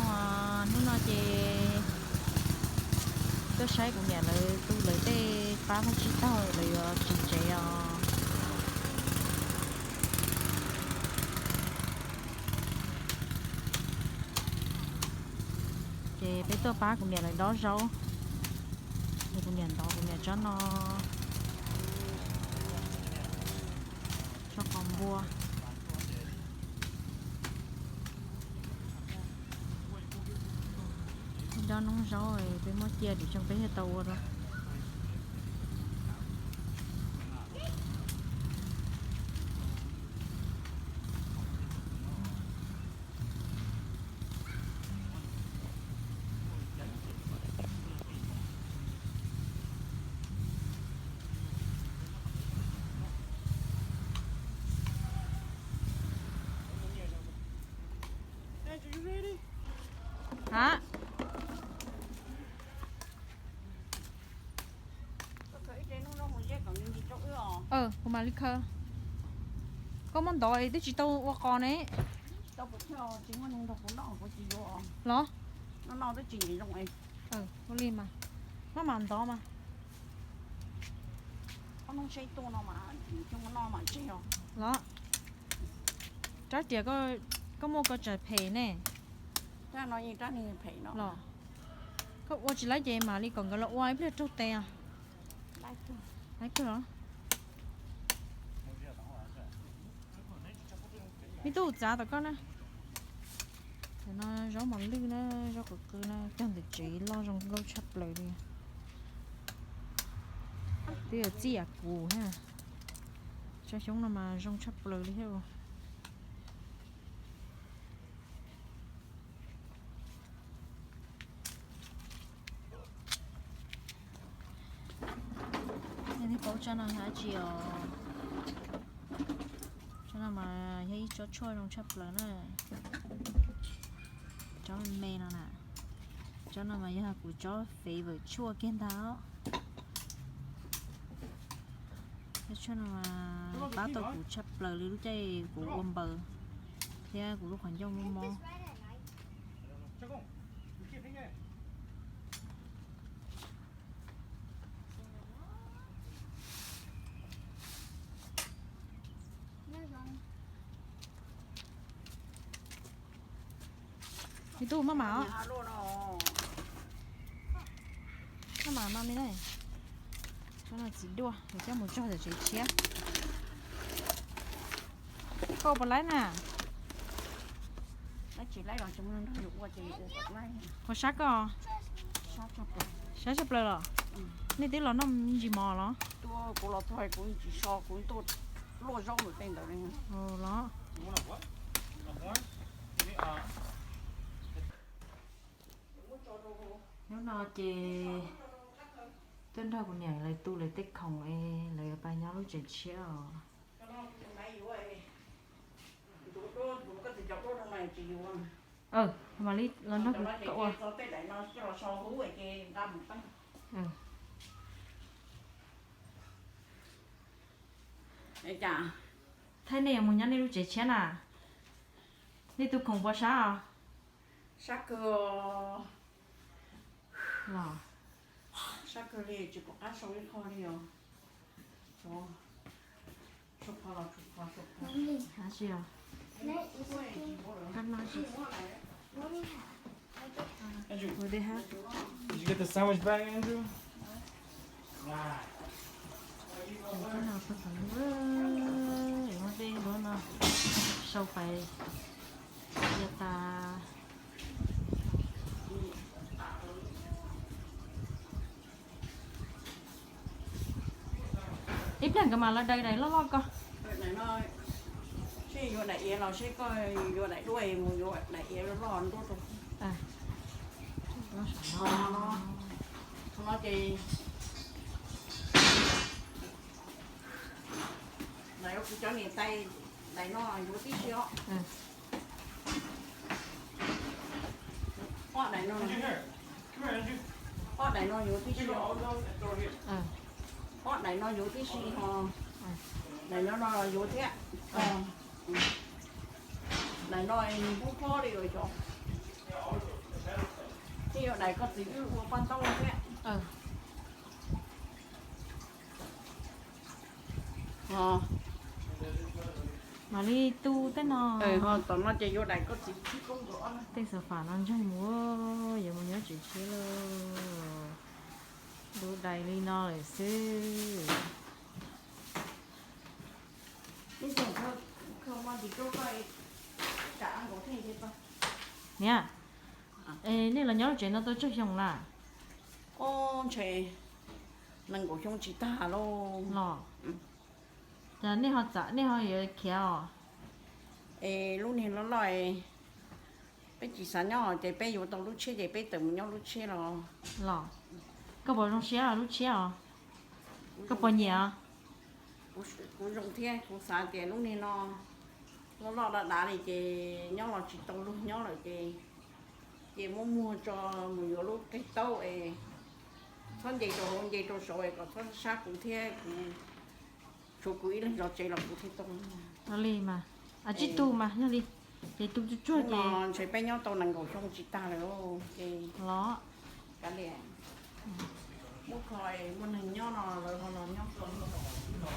Hnub no ces tuaj saib kuv niam lawv tu lawv tej pab Vajtswv taug lawv yuav tsev tsev os. Ces peb tuaj pab kuv niam lawv dob zaub. Es kuv niam ntov kuv niam tsob no, tsob qos npua. Dob noob zaub peb muab cia dim tsoog peb thiaj tau ua rau. Ha, kuv mam li khaws. Koj muab ntov twb tsis tau ua qos ne. Los? Ua li mas, maj mam ntov mas. Los, rab riam koj muaj koj tsam phem ne. Los, koj ua tsis laib ces mam li kom nkawd los ua ib pliag raug tes os. Laib kawg los. Me tub, txav tom koj na. Tam no zaub mos lwj na, zaub qws qw na, cog ntawm tsev loj zoo nkauj tshaj plaws li. Twb yog txij yam kuv thiab. Tsob xyoob no mas zoo tshaj plaws li thiab. Nej paub tsob no yog dab tsi os? Tsob no mas yog ib tsob tshuaj zoo tshaj plaws na. Tsob me me no na. Tsob no mas yog kuv tsob favorite tshuaj kiag ntag os. Tsob tshuaj no mas pab tau kuv tshaj plaws li lub caij kuv ua npaws thiab kuv lub qhov ncauj mob mob. Me tub, maj mam os. Maj mam mas me na. Tsob no txiv duaj, yuav coj mus tso tom tsev tshiab. Koj puas laib na? Puas sab koj? Sab tshaj plaws los? Nej twb los noj me ntsis mov los? Los. Hnub no ces tuaj nrog kuv niam lawv tu lawv tej khoom es lawv yuav pais nyob lub tsev tshiab os. Mam li los nrog kuv ua. Thaij nej yuav mus nyob nej lub tsev tshiab na. Nej tu khoom puas sab os? Sab kawg. Los, sab kawg li, tsis pom qab sau ib qho li os. Dab tsi os? Did you get the sandwich bag, Andrew? Muab peb lub no sau pais ya tas. Ib pliag nkawd mam los daws daim loj loj ko. Seb yuav daim iav los seb koj yuav daim duaj mus yuav daim iav loj loj nruab rau. Qhov no ces daim kuv cov niam tais, daim no yuav tib si os. Ob daim no, ob daim no yuav tib si. Ob daim no yuav tib si ho. Daim no no yuav thiab. Daim no nws poob phob li os cov. Ua dais koj txiv wb ua paj ntaub thiab. Mam li tu tej no. Tom no ces yuav dais koj txiv. Tej xav fam no ntseeg mus, yuav mus nyob tsev tshiab lauj. Ua dais li no lawm xwb. Niam, nej los nyob lub tsev no tau tsawg xyoo lawm? Ntshe nees nkaum xyoo tsis tag lauj. Los, cas nej ho txawm, nej ho yuav khiav os? Es lub niag loj loj, peb tsis xav nyob ces peb yuav tau lub tshiab ces peb tawm mus nyob lub tshiab los. Los, koj puas zoo siab lub tshiab os? Koj puas nyiam? Kuv zoo thiab, kuv xav tias lub niag no loj loj dav dav li ces nyob los tsis tau luag nyob lawm ces, ces muab muag tso mus yuav lub qig taub es txhob nce rau hauv nce rau saud es kom txhob sab kuv thiab kuv, tshuav kuv ib leeg zov tsev los kuv thiaj tau. Li mas, tsib tug mas yog li, ces tus tsuag tsuag ces ntshe peb nyob tau nees nkaum xyoo tsis tag lawm ces los. Kav liam, muab kho es muaj neeg nyob no lawv ho los nyob,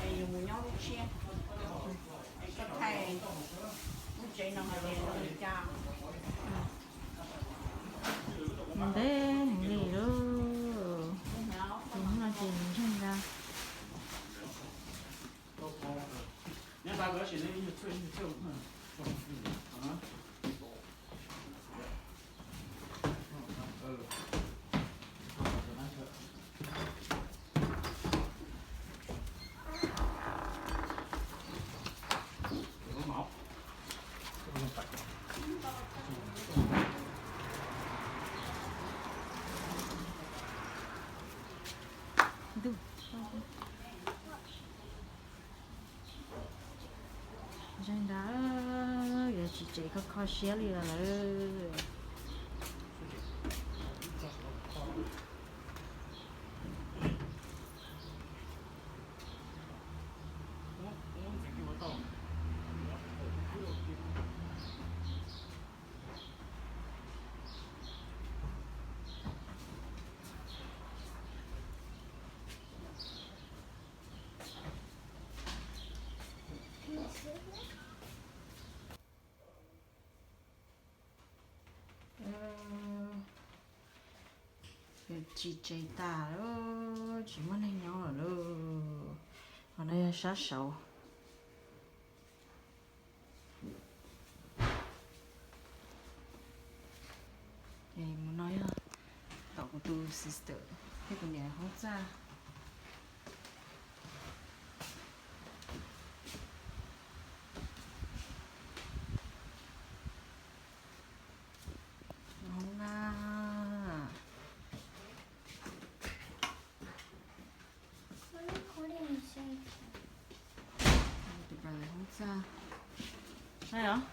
es yus mus nyob lub tshiab, es koj thaij lub tsev no hais tias zoo li cas. Ntev heev li lauj. Tus no ces ntseeg ntag. Ntseeg ntag, yuav tsis tsev kho kho siab li lawm. Tsis tsev tas lawm, tsis muaj neeg nyob lawm lauj. Qhov no yog sab saud. Mus no yog tom kuv tus sister thiab kuv niam hoob txaj. Hoob na. Tus brother hoob txaj. Saib os.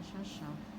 Sab saud.